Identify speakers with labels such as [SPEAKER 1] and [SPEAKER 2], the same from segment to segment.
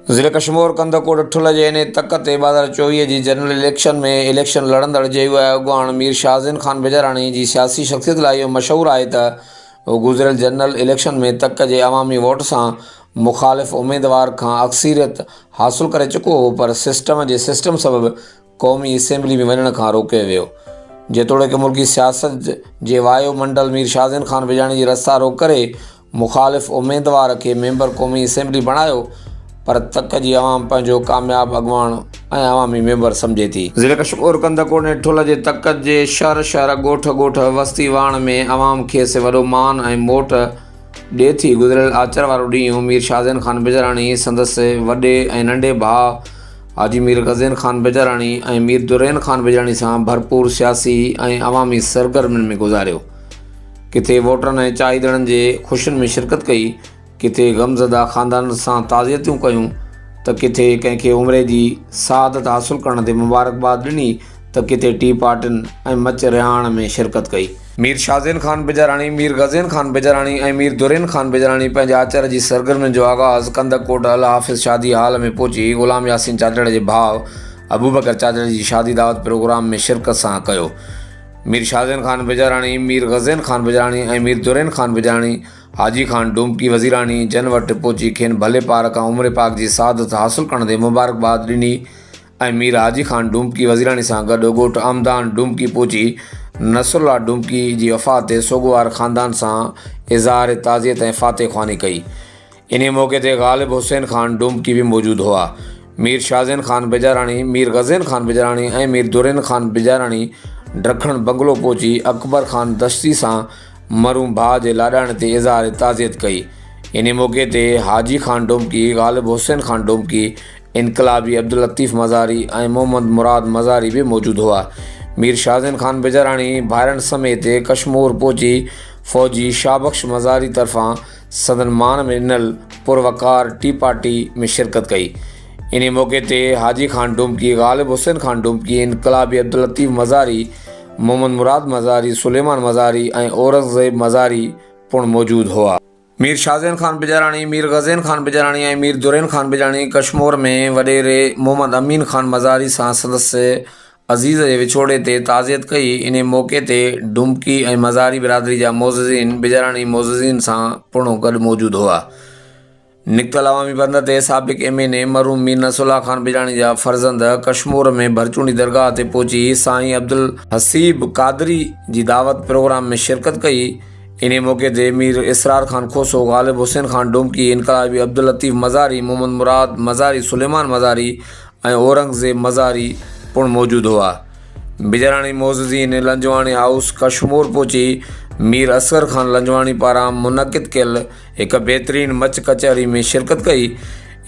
[SPEAKER 1] ضلعي ڪشمور ڪنڌڪوٽ ٺل جي انهي تڪ تي 2024 جي جنرل اليڪشن ۾ اليڪشن لڙندڙ جي يو آء اڳواڻ مير شاهزين خان بجاراڻي جي سياسي شخصيت لاء اهو مشهور آهي ته هو گذريل جنرل اليڪشن ۾ تڪ جي عوامي ووٽ سان مخالف اميدوار کان اڪثريت حاصل ڪري چڪو هو پر سسٽم جي سسٽم سبب قومي اسيمبلي ۾ وڃڻ کان روڪيو ويو. جيتوڻيڪ ملڪي سياست جي وايو منڊل مير شاهزين خان بجاڻي جي رستا روڪ ڪري مخالف اميدوار کي ميمبر قومي اسيمبلي بڻايو پر تڪ جي عوام پنهنجو ڪامياب اڳواڻ ۽ عوامي ميمبر سمجهي ٿي. ضلعي ڪشمور ڪنڌڪوٽ ۽ ٺل جي تڪ جي شهر شهر ڳوٺ ڳوٺ وستي واهڻ ۾ عوام کيس وڏو مان ۽ موٽ ڏي ٿي. گذريل آچر وارو ڏينهن مير شاهزين خان بجاراڻي سندس وڏي ۽ ننڍي ڀاء حاجي مير غزين خان بجاراڻي ۽ مير درين خان بجاراڻي سان ڀرپور سياسي ۽ عوامي سرگرمين ۾ گذاريو. ڪٿي ووٽرن ۽ چاهيندڙن جي خوشين ۾ شرڪت ڪئي، ڪٿي غمزده خاندانن سان تعزيتون ڪيون ته ڪٿي ڪنهن کي عمري جي سعادت حاصل ڪرڻ تي مبارڪباد ڏني ته ڪٿي ٽي پارٽين ۽ مچ رهاڻ ۾ شرڪت ڪئي. مير شاهزين خان بجاراڻي، مير غزين خان بجاراڻي ۽ مير درين خان بجاراڻي پنهنجي آچر جي سرگرمين جو آغاز ڪنڌڪوٽ الحافظ شادي هال ۾ پهچي غلام ياسين چاچڙ جي ڀاء ابوبڪر چاچڙ جي شادي دعوت پروگرام ۾ شرڪت سان ڪيو. مير شاهزين خان بجاراڻي، مير غزين خان بجاراڻي ۽ مير درين خان بجاراڻي حاجي خان ڊومڪي وزيراڻي جن وٽ پهچي کين ڀلي پار کان عمري پاڪ جي سعادت حاصل ڪرڻ تي مبارڪباد ڏني ۽ مير حاجي خان ڊومڪي وزيراڻي سان گڏ ڳوٺ آمدان ڊومڪي پهچي نصرالله ڊومڪي جي وفات تي سوڳوار خاندان سان اظهار تعزيت ۽ فاتح خواني ڪئي. انهي موقعي تي غالب حسين خان ڊومڪي به موجود هئا. مير شاهزين خان بجاراڻي، مير غزين خان بجاراڻي ۽ مير درين خان بجاراڻي ڊکڻ بنگلو پهچي اڪبر خان دشتي سان مرحوم ڀاء جي لاڏاڻي تي اظهار تعزيت ڪئي. انهي موقعي تي حاجي خان ڊومڪي، غالب حسين خان ڊومڪي، انقلابي عبداللطيف مزاري ۽ محمد مراد مزاري به موجود هئا. مير شاهزين خان بجاراڻي ڀائرن سميت ڪشمور پهچي فوجي شاهه بخش مزاري طرفان سندن مان ۾ ڏنل پروقار ٽي پارٽي ۾ شرڪت ڪئي. انهي موقعي تي حاجي خان ڊومڪي، غالب حسين خان ڊومڪي، انقلابي عبداللطيف مزاري، محمد مراد مزاري، سليمان مزاري ۽ اورنگزيب مزاري پڻ موجود هئا. مير شاهزين خان بجاراڻي، مير غزين خان بجاراڻي ۽ مير درين خان بجاراڻي ڪشمور ۾ وڏيري محمد امين خان مزاري سان سندس عزيز جي وڇوڙي تي تعزيت ڪئي. انهي موقعي تي ڊومڪي ۽ مزاري برادري جا معززين بجاراڻي معززين سان پڻ گڏ موجود هئا. نڪتل عوامي بند تي سابق ايم اين اي مرحوم مير نصرالله خان بجاڻي جا فرزند ڪشمور ۾ ڀرچونڊي درگاهه تي پهچي سائين عبدالحسيب قادري جي دعوت پروگرام ۾ شرڪت ڪئي. انهي موقعي تي مير اسرار خان کوسو، غالب حسين خان ڊومڪي، انقلابي عبداللطيف مزاري، محمد مراد مزاري، سليمان مزاري ۽ اورنگزيب مزاري پڻ موجود هئا. بجاراڻي معززين لنجواڻي هائوس ڪشمور پهچي مير اصغر خان لنجواڻي پاران منعقد ڪيل هڪ بهترين مچ ڪچهري ۾ شرڪت ڪئي.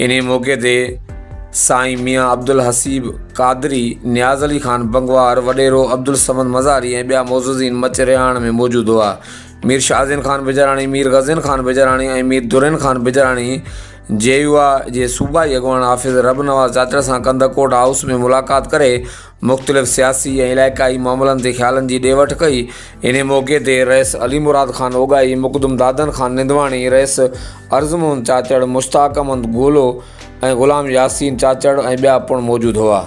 [SPEAKER 1] انهي موقعي تي سائين ميان عبدالحسيب قادري، نياز علي خان بنگوار، وڏيرو عبدالصمد مزاري ۽ ٻيا معززين مچ رهاڻ ۾ موجود هئا. مير شاهزين خان بجاراڻي، مير غزين خان بجاراڻي ۽ مير درين خان بجاراڻي جي يو آء جي صوبائي اڳواڻ حافظ رب نواز چاچڙ سان ڪنڌڪوٽ هائوس ۾ ملاقات ڪري مختلف سياسي ۽ علائقائي معاملن تي خيالن جي ڏي وٺ ڪئي. انهي موقعي تي رئيس علي مراد خان اوڳاهي، مخدوم دادن خان نندواڻي، رئيس عرض محمد چاچڙ، مشتاق احمد گولو ۽ غلام ياسين چاچڙ ۽ ٻيا پڻ موجود هئا.